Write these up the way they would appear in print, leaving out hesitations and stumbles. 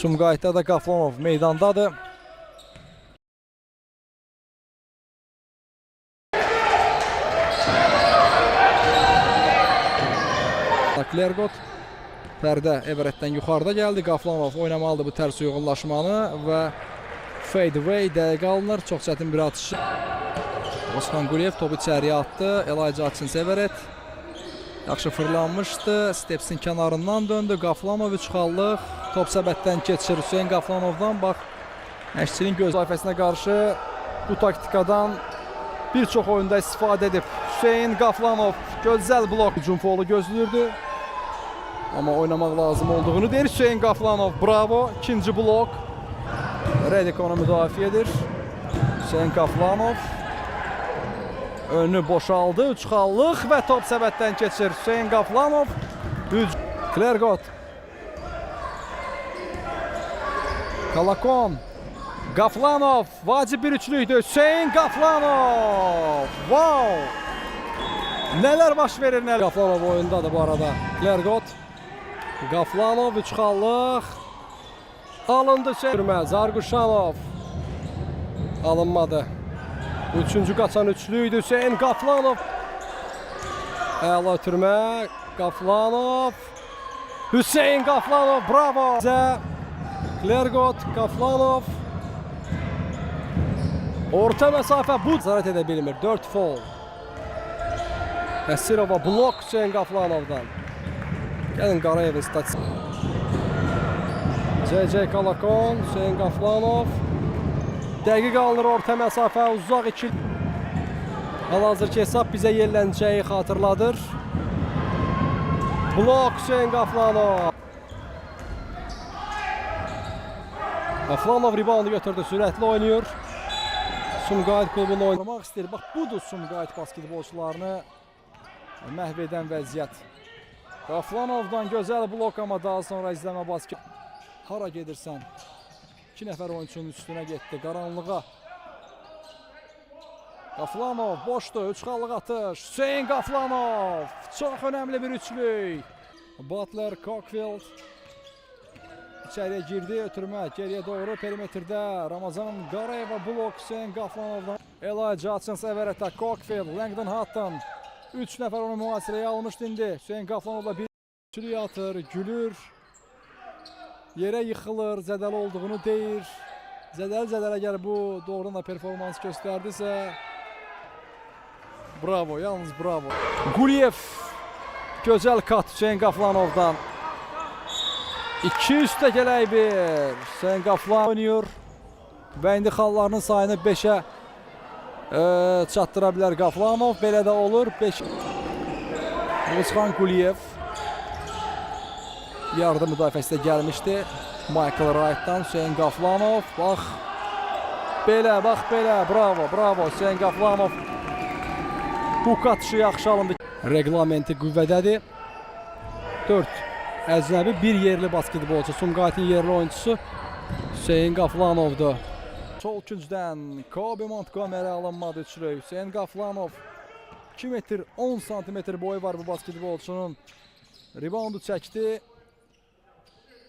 Sumqayıtda da Qaflanov meydandadır. Klergot pərdə Everettdən yuxarıda gəldi. Qaflanov oynamalıdır bu tərs uyğunlaşmanı və fade away dəqiq alınır. Çox çətin bir atış. Osman Quliyev topu içəriyə atdı. Elijah Hutchins Everett yaxşı fırlanmışdı. Stepsin kənarından döndü. Qaflanov 3 xallıq. Top səbətdən keçir Hüseyn Qaflanovdan. Bax, məşqçinin göz tayfəsinə qarşı bu taktikadan bir çox oyunda istifadə edib. Hüseyn Qaflanov gözəl blok. Hücum faulu gözləyirdi. Amma oynamaq lazım olduğunu deyir Hüseyn Qaflanov. Bravo. İkinci blok. Redik onu müdafiə edir. Hüseyn Qaflanov önü boşaldı. Üç xallıq və top səbətdən keçir. Hüseyn Qaflanov. Klergot. Kalakon. Qaflanov. Vacib bir üçlüydü. Hüseyn Qaflanov. Wow! Nələr baş verir nələr. Qaflanov oyundadır bu arada. Klergot. Qaflanov üç xallıq. Alındı Hüseyn. Zarquşanov. Alınmadı. Bu üçüncü qaçan üçlüydü Hüseyn Qaflanov. Əla ötürmə. Qaflanov. Hüseyn Qaflanov. Bravo. Klergot, Qaflanov. Orta məsafə bu zərət edə bilmir. 4 foul. Əsirova blok Hüseyn Qaflanovdan. Gəlin Qarayevin statistik. CC Kalakon, Hüseyn Qaflanov. Dəqiq alınır orta məsafə, uzaq iki. Hal-hazırki hesab bizə yerlənəcəyi xatırladır. Blok Hüseyn Qaflanov. Qaflanov reboundu götürdü, sürətli oynayır. Sumqayıt klubunda oynamaq istəyir. Bax, budur Sumqayıt basketbolçularını məhv edən vəziyyət. Qaflanovdan gözəl blok, amma daha sonra izləmə basket. Hara gedirsən? 2 nəfər oyunçunun üstünə getdi, qaranlığa. Qaflanov boşdur, 3 xallıq atış. Hüseyn Qaflanov, çox önəmli bir üçlük. Butler, Cockfield içəriyə girdi, ötürmə geriyə doğru perimetrdə Ramazan Qarayeva blok Hüseyn Qaflanovdan. Elijah Hutchins Everettə, Cockfield, Langdon Hutton. 3 nəfər onu mühasirəyə almışdı indi. Hüseyn Qaflanovla bir üçlük atır, gülür. Yerə yıxılır, zədəli olduğunu deyir. Zədəli əgər bu doğrudan da performans göstərdisə bravo, yalnız bravo. Quliyev gözəl kat Hüseyn Qaflanovdan. 2 üstə gələk bir. Hüseyn Qaflan oynayır. Və indi xallarının sayını 5-ə çatdıra bilər Qaflanov. Belə də olur. 5. Oğuzxan Quliyev yardım müdafiəsi də gəlmişdi. Michael Wright'dan Hüseyn Qaflanov. Bax belə, bax belə. Bravo, bravo Hüseyn Qaflanov. Hook atışı yaxşı alındı. Reqlamenti qüvvədədir. 4 əcnəbi, bir yerli basketbolçu. Sumqayıtın yerli oyunçusu Hüseyn Qaflanovdur. Sol küncdən Kobe Montgomery alınmadı üçlük. Hüseyn Qaflanov 2 metr 10 santimetr boyu var bu basketbolçunun. Reboundu çəkdi.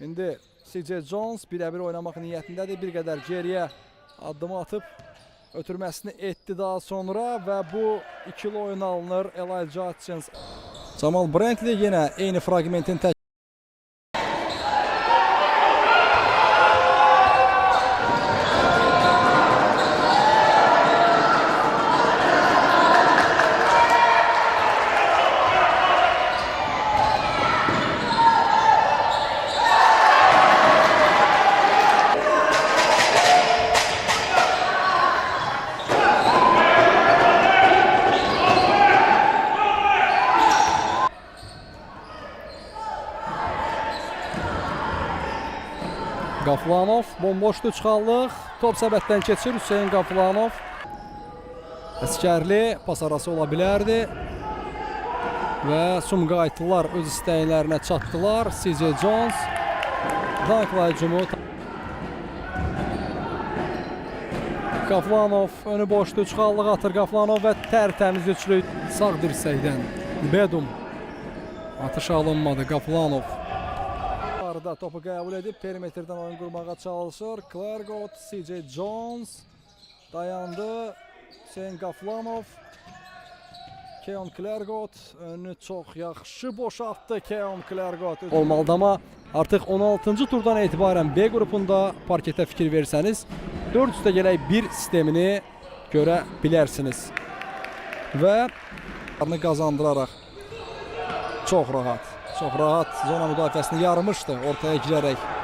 İndi CJ Jones birə-bir oynamaq niyyətindədir. Bir qədər geriyə addım atıb ötürməsini etdi daha sonra və bu ikili oyun alınır Elijah Hutchins. Jamal Brantley yenə eyni fraqmentin tək Qaflanov bomboşdur çıxanlıq. Top səbətdən keçir Hüseyn Qaflanov. Əsgərli pas arası ola bilərdi. Və Sumqayıtlılar öz istəklərinə çatdılar. CJ Jones dankla hücumu. Qaflanov önü boşdur, çıxanlıq atır Qaflanov və tərtəmiz üçlük sağ dirsəkdən. Bedum atış alınmadı Qaflanov. Yuxarıda topu qəbul edib perimetrdən oyun qurmağa çalışır. Klergot, CJ Jones dayandı. Hüseyn Qaflanov. Keon Klergot önünü çox yaxşı boşaltdı Keon Klergot. Olmalıdır amma artıq 16-cı turdan etibarən B qrupunda parketə fikir versəniz 4 üstə gələk 1 sistemini görə bilərsiniz. Və qazandıraraq çox rahat, çox rahat zona müdafiəsini yarmışdı ortaya girərək.